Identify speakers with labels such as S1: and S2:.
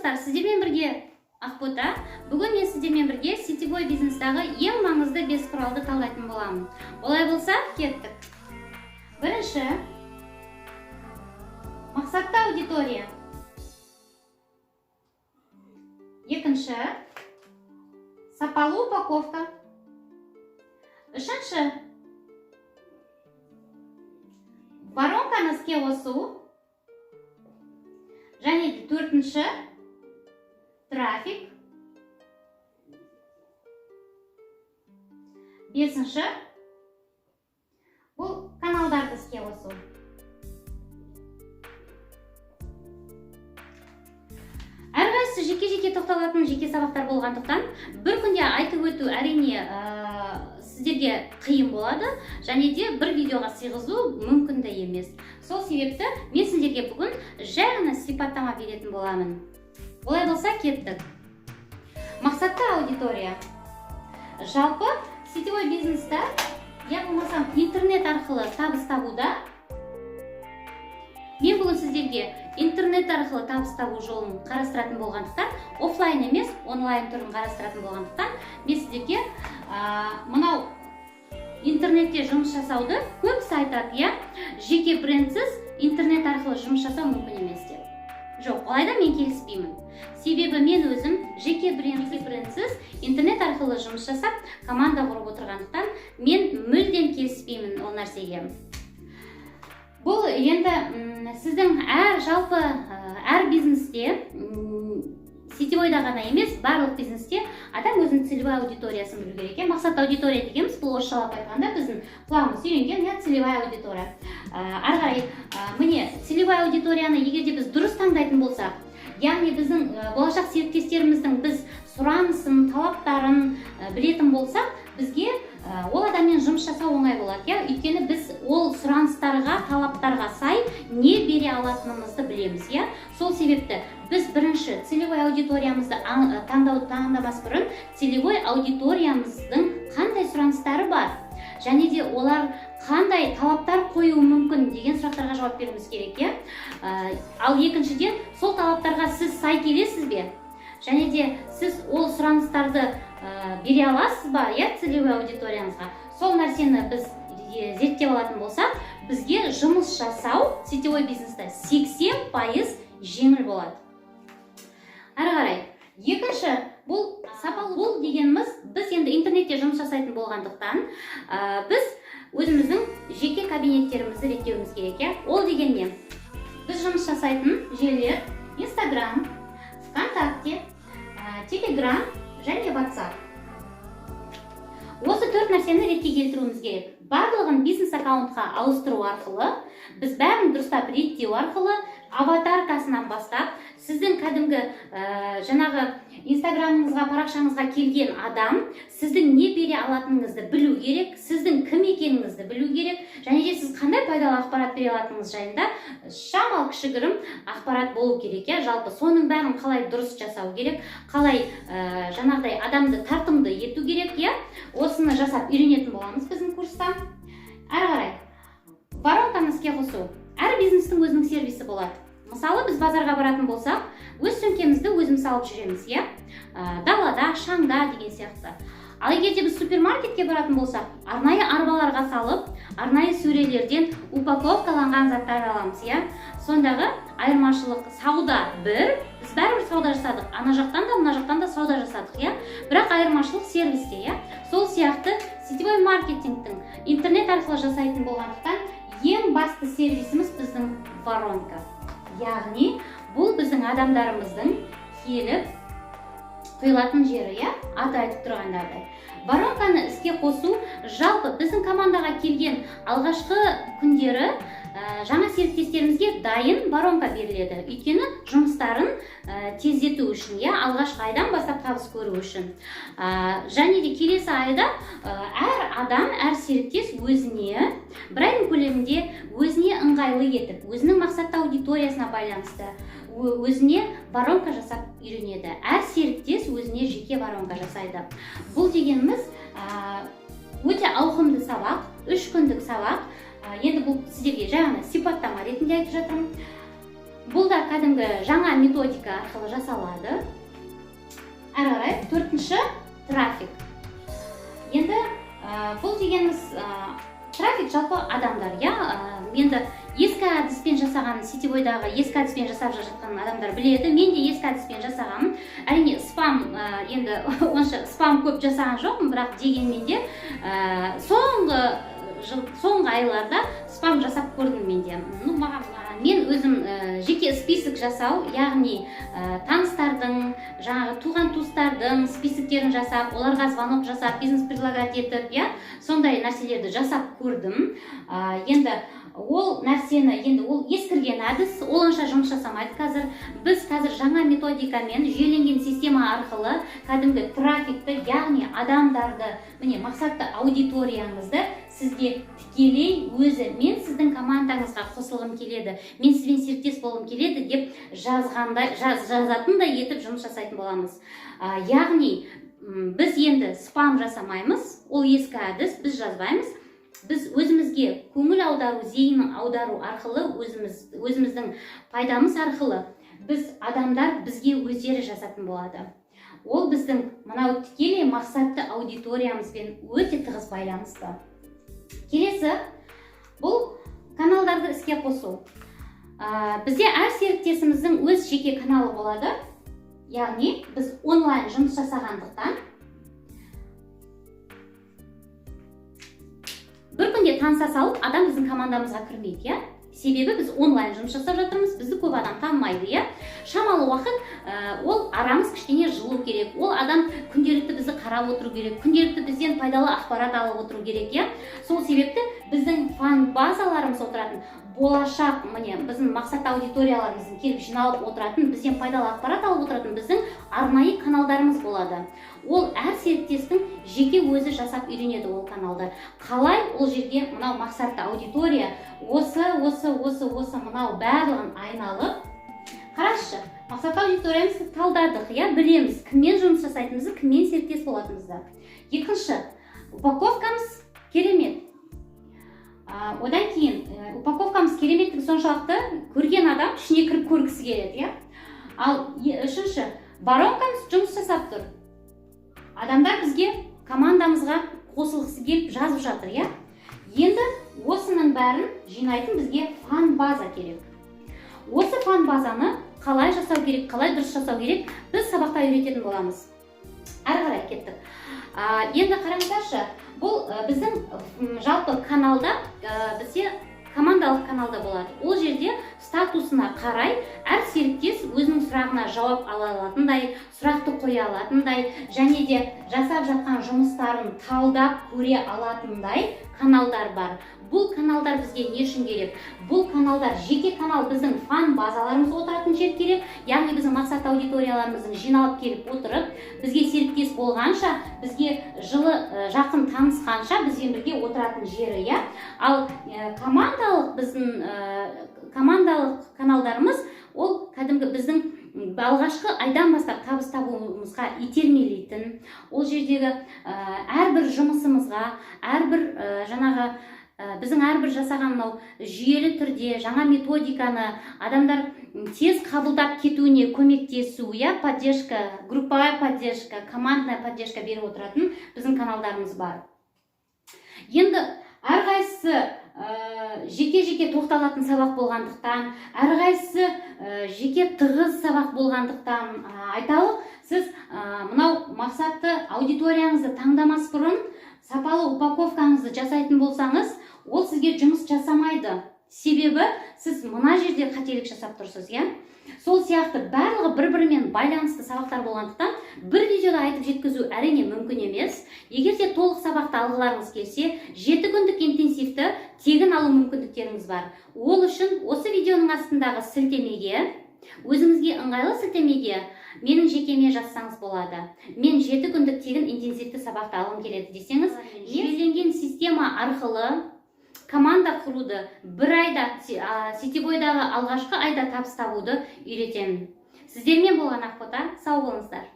S1: Достар, сіздермен бірге Ақбота. Бүгін мен сіздермен бірге сетевой бизнестағы ең маңызды 5 құралды талдайтын боламын. Олай болса, кеттік. Бірінші, мақсатты аудитория. Екінші, сапалы упаковка. Үшінші, воронканы іске қосу. Және де төртінші, трафик. Бесінші, бұл каналдарды іске қосу. Әрқайсысы жеке-жеке тоқталатын жеке сабақтар болғандықтан, бір күнде айтып өту әрине сіздерге қиын болады, және де бір видеоға сыйғызу мүмкін де емес. Сол себепті мен сіздерге бүгін жай ғана сипаттама беретін боламын. Олай болса, кеттік. Мақсатты аудитория. Жалпы сетевой бизнесте, я болмасам интернет арқылы табыс табуда, мен бүгін сіздерге интернет арқылы табыс табу жолын қарастыратын болғандықтан, офлайн емес, онлайн түрін қарастыратын болғандықтан, мен сіздерге мынау интернетте жұмыс жасауды көбісі айтады, иә, жеке брендсіз интернет арқылы жұмыс жасау мүмкін емес деп. Жоқ, олай да мен келіспеймін. Себебі мен өзім жеке брендсіз интернет арқылы жұмыс жасап, команда құрып отырғандықтан, мен мүлдем келіспеймін ол нәрсеге. Бұл енді сіздің әр жалпы әр бизнесте, сетевойда ғана емес, барлық бизнесте адам өзінің целевой аудиториясын білу керек. Мақсатты аудитория дегеніміз бұл орысшалап айтқанда біздің құлағымыз үйренген, иә, целевая аудитория. Ары қарай, міне, целевой аудиторияны егер де біз дұрыс таңдайтын болсақ, яғни біздің болашақ серіктестеріміздің біз сұранысын, талаптарын білетін болсақ, бізге ол адаммен жұмыс жасау оңай болады, иә? Өйткені біз ол сұраныстарға, талаптарға сай не бере алатынымызды білеміз, иә? Сол себепті біз бірінші целевой аудиториямызды таңдамас бұрын целевой аудиториямыздың қандай сұраныстары бар және де олар қандай талаптар қоюы мүмкін деген сұрақтарға жауап беруіміз керек, иә? Ал екіншіден, сол талаптарға сіз сай келесіз бе? Және де сіз ол сұраныстарды бере аласыз ба, иә, целевой аудиторияңызға? Сол нәрсені біз зерттеп алатын болсақ, бізге жұмыс жасау сетевой бизнесте 80% жеңіл болады. Әрі қарай, екінші, бұл сапалы. Бұл дегеніміз, біз енді интернетте жұмыс жасайтын болғандықтан, біз өзіміздің жеке кабинеттерімізді реттеуіміз керек, иә? Ол деген не? Біз жұмыс жасайтын желілер Инстаграм, ВКонтакте, Телеграм және WhatsApp. Осы төрт нәрсені ретке келтіруіміз керек. Барлығын бизнес аккаунтқа ауыстыру арқылы, біз бәрін дұрыстап реттеу арқылы, аватаркасынан бастап, сіздің кәдімгі жаңағы Инстаграмыңызға, парақшаңызға келген адам сіздің не бере алатыныңызды білу керек, сіздің кім екеніңізді білу керек, және де сіз қандай пайдалы ақпарат бере алатыныңыз жайында шамалы кішігірім ақпарат болу керек, иә? Жалпы соның бәрін қалай дұрыс жасау керек, қалай жаңағыдай адамды тартымды ету керек, иә? Осыны жасап үйренетін боламыз біздің курста. Әрі қарай, воронканы іске қосу. Әр бизнестің өзінің сервисі болады. Мысалы, біз базарға баратын болсақ, өз сөмкемізді өзіміз алып жүреміз, иә? Далада, шаңда деген сияқты. Ал егер де біз супермаркетке баратын болсақ, арнайы арбаларға салып, арнайы сөрелерден упаковкаланған заттар аламыз, иә? Сондағы айырмашылық, сауда бір, біз бәрібір сауда жасадық, ана жақтан да, мына жақтан да сауда жасадық, иә? Бірақ айырмашылық сервисте, иә? Сол сияқты сетевой маркетингтің интернет арқылы жасайтын болғандықтан, ең басты сервисіміз біздің воронка. Яғни бұл біздің адамдарымыздың келіп құйылатын жері, иә? Аты айтып тұрғандағыдай. Воронканы іске қосу, жалпы біздің командаға келген алғашқы күндері жаңа серіктестерімізге дайын воронка беріледі. Өйткені жұмыстарын тездету үшін, иә, алғашқы айдан бастап табыс көру үшін. Және де келесі айда әр адам, әр серіктес өзіне бір айдың көлемінде өзіне ыңғайлы етіп, өзінің мақсатты аудиториясына байланысты өзіне воронка жасап үйренеді. Әр серіктес өзіне жеке воронка жасайды. Бұл дегеніміз, өте ауқымды сабақ, 3 күндік сабақ. Енді бұл сіздерге жай ғана сипаттама ретінде айтып жатырмын. Бұл да кәдімгі жаңа методика арқылы жасалады. Әрі қарай төртінші трафик. Енді бұл дегеніміз трафик жалпы адамдар, иә. Енді ескі әдіспен жасаған, сетевойдағы ескі әдіспен жасап жатқан адамдар біледі. Мен де ескі әдіспен жасағанмын. Әрине спам, енді онша спам көп жасаған жоқпын, бірақ дегенмен де соңғы айларда спам жасап көрдім мен де. Ну, маған мен өзім жеке список жасау, яғни таныстардың, жаңағы туған туыстардың списоктерін жасап, оларға звонок жасап, бизнес предлагать етіп, иә, сондай нәрселерді жасап көрдім. Енді ол нәрсені, енді ол ескірген әдіс, ол онша жұмыс жасамайды қазір. Біз қазір жаңа методикамен, жүйеленген система арқылы кәдімгі трафикті, яғни адамдарды, міне мақсатты аудиторияңызды сізге тікелей өзі мен сіздің командаңызға қосылғым келеді, мен сізбен серіктес болғым келеді деп жазғандай, жазатындай етіп жұмыс жасайтын боламыз. Яғни біз енді спам жасамаймыз, ол ескі әдіс, біз жазбаймыз. Біз өзімізге көңіл аудару, зейін аудару арқылы, өзіміздің пайдамыз арқылы біз адамдар бізге өздері жазатын болады. Ол біздің мынау тікелей мақсатты аудиториямызбен өте тығыз байланысты. Келесі бұл каналдарды іске қосу. Бізде әр серіктесіміздің өз жеке каналы болады. Яғни біз онлайн жұмыс жасағандықтан бір күнде таныса салып адам біздің командамызға кірмейді, иә? Себебі біз онлайн жұмыс жасап жатырмыз, бізді көп адам танымайды, иә? Шамалы уақыт ол арамыз кішкене жылу керек, ол адам күнделікті бізді қарап отыру керек, күнделікті бізден пайдалы ақпарат алып отыру керек, иә? Сол себепті біздің фан базаларымыз отыратын, болашақ, міне, біздің мақсатты аудиторияларымыздың келіп жиналып отыратын, бізден пайдалы ақпарат алып отыратын біздің арнайы каналдарымыз болады. Ол әр серіктестің жеке өзі жасап үйренеді ол каналды. Қалай ол жерге мынау мақсатты аудитория осы, осы, осы, осы мынау барлығын айналып, қарашы, мақсатты аудиториямызды талдадық, иә, білеміз кіммен жұмыс жасайтынымызды, кіммен серіктес болатынымызды. Екінші, упаковкамыз керемет. Одан кейін упаковкамыз кереметтігі соншалықты, көрген адам ішіне кіріп көргісі келеді, иә. Ал үшінші, воронкамыз жұмыс жасап тұр. Адамдар бізге, командамызға қосылғысы келіп жазып жатыр, иә. Енді осының бәрін жинайтын бізге фан-база керек. Осы фан-базаны қалай жасау керек, қалай дұрыс жасау керек, біз сабақта үйрететін боламыз. Әрі қарай кеттік. Енді қараңыздаршы, бұл біздің жалпы каналда, бізде командалық каналда болады. Ол жерде статусына қарай әр серіктес өзінің сұрағына жауап ала алатындай, сұрақты қоя алатындай, және де жасап жатқан жұмыстарын талдап көре алатындай каналдар бар. Бұл каналдар бізге не үшін керек? Бұл каналдар, жеке канал, біздің фан базаларымыз отыратын жер керек. Яғни біздің мақсатты аудиторияларымыздың жиналып келіп отырып, бізге серіктес болғанша, бізге жылы жақын танысқанша бізбен бірге отыратын жері, иә. Ал командалық біздің командалық каналдарымыз ол кәдімгі біздің алғашқы айдан бастап табыс табуымызға итермелейтін, ол жердегі әрбір жұмысымызға, әрбір жаңағы біздің әрбір жасаған мынау жүйелі түрде жаңа методиканы адамдар тез қабылдап кетуіне көмектесу, иә, поддержка, групповая поддержка, командная поддержка беріп отыратын біздің каналдарымыз бар. Енді әрқайсысы жеке-жеке тоқталатын сабақ болғандықтан, әрқайсысы жеке тығыз сабақ болғандықтан, айталық, сіз мынау мақсатты аудиторияңызды таңдамас бұрын сапалы упаковкаңызды жасайтын болсаңыз, ол сізге жұмыс жасамайды. Себебі сіз мына жерде қателік жасап тұрсыз, иә? Сол сияқты барлығы бір-бірімен байланысты сабақтар болғандықтан бір видеода айтып жеткізу әрине мүмкін емес. Егер де толық сабақты алғыларыңыз келсе, 7 күндік интенсивті тегін алу мүмкіндіктеріңіз бар. Ол үшін осы видеоның астындағы сілтемеге, өзіңізге ыңғайлы сілтемеге менің жекеме жазсаңыз болады. Мен 7 күндік тегін интенсивті сабақты алғым келеді десеңіз, жүйеленген система арқылы команда құруды, бір айда, сетевойдағы алғашқы айда табыс табуды үйретемін. Сіздермен болған Ақбота, сау болыңыздар.